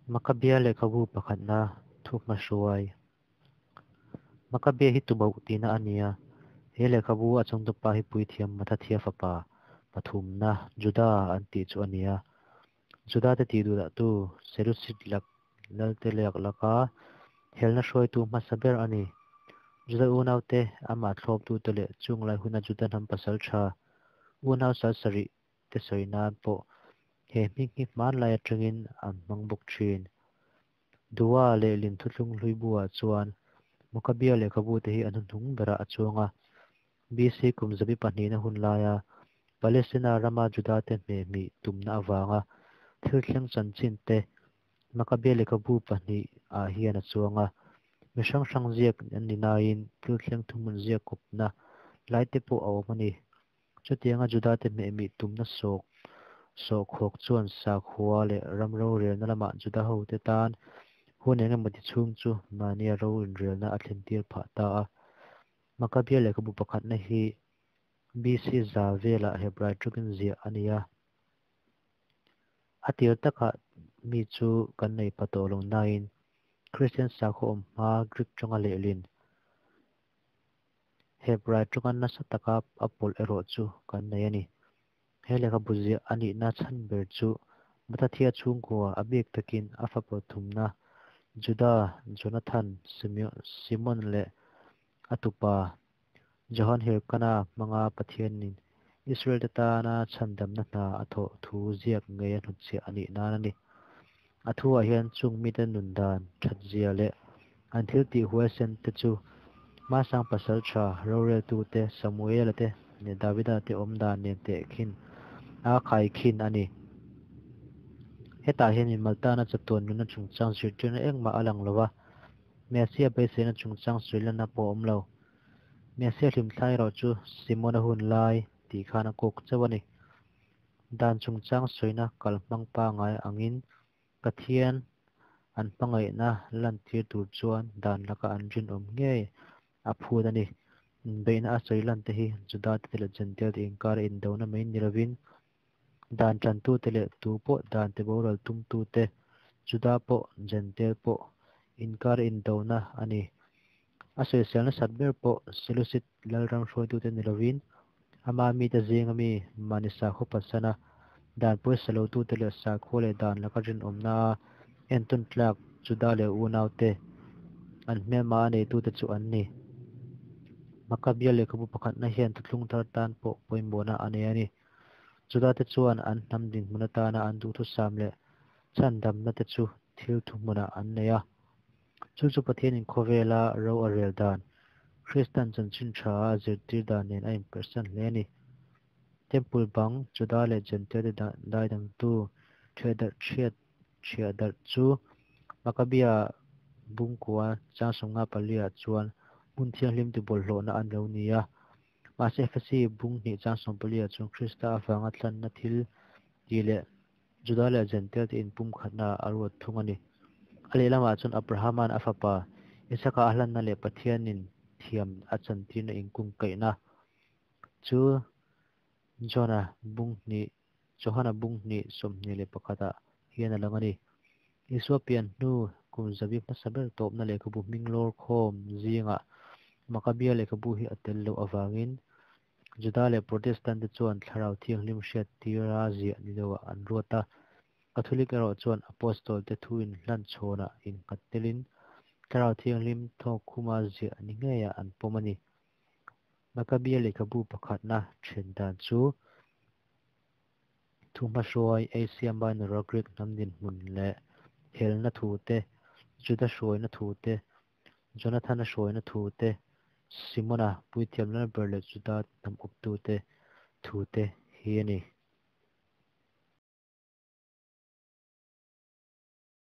Makabia lehkhabu pakhatna thuhmahruai. Makabia hi tubauh tihna a ni a, he lehkhabu a changtupa hi puithiam Mathathia fapa pathumna Juda an tih chu a ni a. Juda te tihduhdahtu Seleucid lak lalte lak laka helna hruaitu hmasa ber a ni. Juda unaute, amah thlawptute leh chung lai huna Juda hnam pasaltha unau sal sarih te sawi nan pawh he hming hi hmanlai atangin an hmang bawk thin. Dua lehlin thuthlung hlui buah chuan Makabia lehkhabu te hi a hnuhnung berah a chuang a. BC kum zabi pahnihna hun laia Palestina rama Juda te hmehmih tumna avanga thil thleng chanchin te Makabia lehkhabu pahnihah hian a chuang a. Mi hrang hrang ziak an ni nain thil thleng thuhmun ziak kawpna lai te pawh a awm a ni. Chutianga Juda te hmehmih tumna sawk sawhkhawk chuan sakhua leh ram rorelna lamah Juda hote tan hun engemawti chhung chu mahnia ro inrelna a thlentir phah ta a. Makabia lehkhabu pakhatna hi BC za velah Hebrai tawngin ziah a ni a. A tir takah mi chu kan nei pha tawh lo nain Kristian sakhaw awm hma Greek tawnga lehlin Hebrai tawnga nasa taka a pawlh erawh chu kan nei a ni. He lehkhabu ziah a nihna chhan ber chu Mathathia chhungkua a bik takin a fapa thumna Juda, Jonathan, Simon leh a tupa Johan Hirkana hmanga Pathianin Israel te tana chhandamna hna a thawh thu ziak ngei a hnutchhiah a nih nan a ni. A thuah hian chung mite nun dan thatzia leh an thil tih huaisen te chu hmasang pasaltha roreltute Samuela te leh Davida te awm dan nen tehkhin a khaikhin a ni. Hetah hian mimal tana chatuan nunna chungchang zirtirna engmah a lang lo a, Messia beiseina chungchang sawilanna pawh a awm lo. Messia hlimthla erawh chu Simona hun lai tih khan a kawk chauh a ni. Dan chungchang sawina kalhmang pangai angin Pathian an hmangaihna lantir tur chuan dan laka an rinawm ngei a phut a ni. Inbeihna a sawi lan te hi Juda te leh Jentail te inkara indona mai ni lovin dan tantute leh tu pawh dan te boral tumtute, Juda pawh Jentail pawh inkara indona a ni. A sawiselna sat ber pawh Seleucid lalram hruaitute ni lovin ama mite zinga mi mahni sakhaw pasana dan pawisa lotute leh sakhua leh dan laka rinawmna a entawn tlak Juda leh unaute an hmelma a neitute chu an ni. Makabia lehkhabu pakhatna hian thuthlung thar tan pawh pawimawhna a nei a ni. Juda te chuan an hnam dinhmun atana an duhthusam leh chhandamna te chu thil thuhmunah an nei a. Chu chu Pathianin khawvela ro a rel dan, Kristan chanchin tha a zirtir dan nen a inpersan hle a ni. Temple bang Juda leh Jentail te daidangtu ṭhiahdarh ṭhiat ṭhiahdarh chu Makabia bungkua chang 54 ah chuan hmun thianghlim tibawlhhlawhna a lo ni a. Mahse Efesi bung hnih chang 14 ah chuan Krista avanga thlanna thil tih leh Juda leh Jentail te inpumkhatna a ruat thung a ni. A lehlamah chuan Abrahama'n a fapa Isaka a hlanna leh Pathianin thiam a chantirna inkungkaihna chu Johna bung hnih Johana bung hnih 21 ah hian a lang a ni. Isua pian hnu kum zabi hmasa ber tawpna lehkhabu hming lawr khawm zingah Makabia lehkhabu hi a tel loh avangin Juda leh Protestant te chuan thlarau thianghlim hriat tira ziah ni loah an ruat a. Catholic erawh chuan Apostol te thu inhlan chhawnah innghat telin thlarau thianghlim thawk khuma ziah ni ngeiah an pawm a ni. Makabia lehkhabu pakhatna then dan chu thuhmahruai Asia Minor-a Greek hnam dinhmun leh helna thu te, Juda hruaina thu te, Jonathana hruaina thu te, Simona puithiam lalber leh Juda hnam awptute thu te hi a ni.